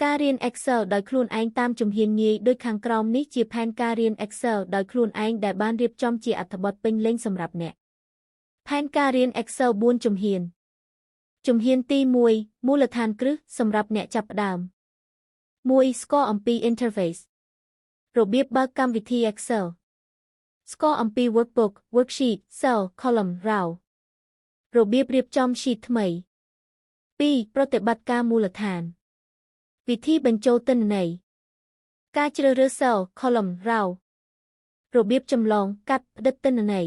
ការរៀន Excel ដោយខ្លួនឯងតាមជំហានងាយដូចខាងក្រោមនេះជាផែនការរៀន Excel ដោយខ្លួនឯងដែលបានរៀបចំជាអត្ថបទពេញលេញសម្រាប់អ្នកផែនការរៀន Excel 4ជំហានជំហានទី1មូលដ្ឋានគ្រឹះសម្រាប់អ្នកចាប់ផ្ដើម1ស្គាល់អំពី interface របៀបបើកកម្មវិធី Excel ស្គាល់អំពី workbook, worksheet, cell, column, row របៀបរៀបចំ sheet ថ្មី2ប្រតិបត្តិការមូលដ្ឋានវិធីបញ្ចូលទិន្នន័យការជ្រើសរើស cell, column, row របៀបចម្លងកាត់ផ្ដិតទិន្នន័យ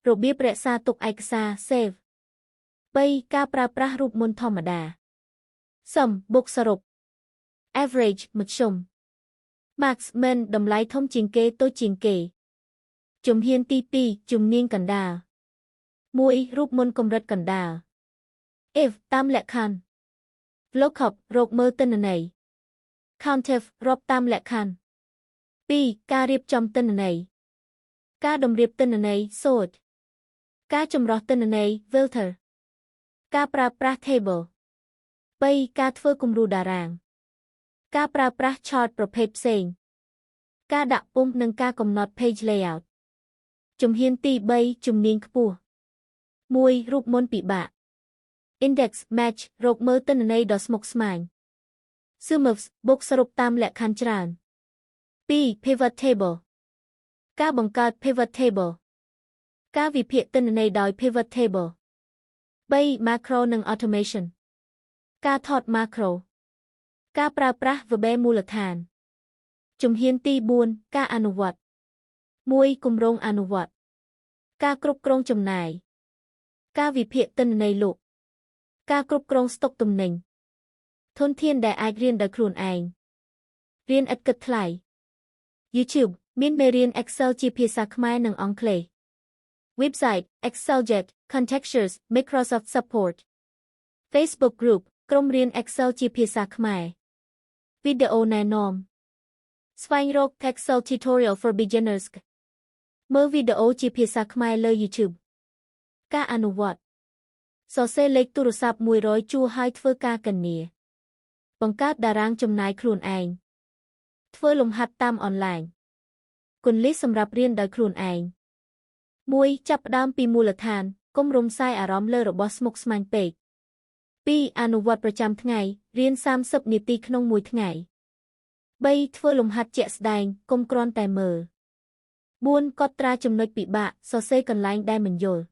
របៀបរក្សាទុកឯកសារ save 3ការប្រើប្រាស់រូបមន្តធម្មតា sum បូកសរុប average មធ្យម max min តម្លៃធំជាងគេតូចជាងគេជំហានទី2ជំនាញកណ្ដាល1រូបមន្តកម្រិតកណ្ដាល if តាមលក្ខខណ្ឌ VLOOKUP រកមើលទិន្នន័យ COUNTIF រាប់តាមលក្ខខណ្ឌ2ការរៀបចំទិន្នន័យការតម្រៀបទិន្នន័យ sort ការចម្រោះទិន្នន័យ filter ការប្រើប្រាស់ table 3ការធ្វើគំរូតារាងការប្រើប្រាស់ chart ប្រភេទផ្សេងការដាក់ពុម្ពនិងការកំណត់ page layout ជំហានទី3ជំនាញខ្ពស់1រូបមន្តពិបាក index match រកមើលទិន្នន័យដ៏ស្មុគស្មាញ SUMIFS បូកសរុបតាមលក្ខខណ្ឌច្រើន2 pivot table ការបង្កើត pivot table ការវិភាគទិន្នន័យដោយ pivot table 3 macro និង automation ការថត macro ការប្រើប្រាស់ VBA មូលដ្ឋានជំហានទី4ការអនុវត្ត1គម្រោងអនុវត្តការគ្រប់គ្រងចំណាយការវិភាគទិន្នន័យលក់ការគ្រប់គ្រងស្តុកទំនិញធនធានដែលអាចរៀនដោយខ្លួនឯងរៀនឥតគិតថ្លៃ YouTube មានមេរៀន Excel ជាភាសាខ្មែរនិងអង់គ្លេស Website Exceljet Contextures Microsoft Support Facebook Group ក្រុមរៀន Excel ជាភាសាខ្មែរវីដេអូណែនាំស្វែងរក Excel Tutorial for Beginners មើលវីដេអូជាភាសាខ្មែរលើ YouTube ការអនុវត្តសរសេរលេខទូរស័ព្ទ100ជួរហើយធ្វើការគណនាបង្កើតតារាងចំណាយខ្លួនឯងធ្វើលំហាត់តាមអនឡាញគន្លឹះសម្រាប់រៀនដោយខ្លួនឯង1ចាប់ផ្ដើមពីមូលដ្ឋានកុំរំសាយអារម្មណ៍លើរបស់ស្មុគស្មាញពេក2អនុវត្តប្រចាំថ្ងៃរៀន30នាទីក្នុងមួយថ្ងៃ3ធ្វើលំហាត់ជាក់ស្ដែងកុំគ្រាន់តែមើល4កត់ត្រាចំណុចពិបាកសរសេរកន្លែងដែលមិនយល់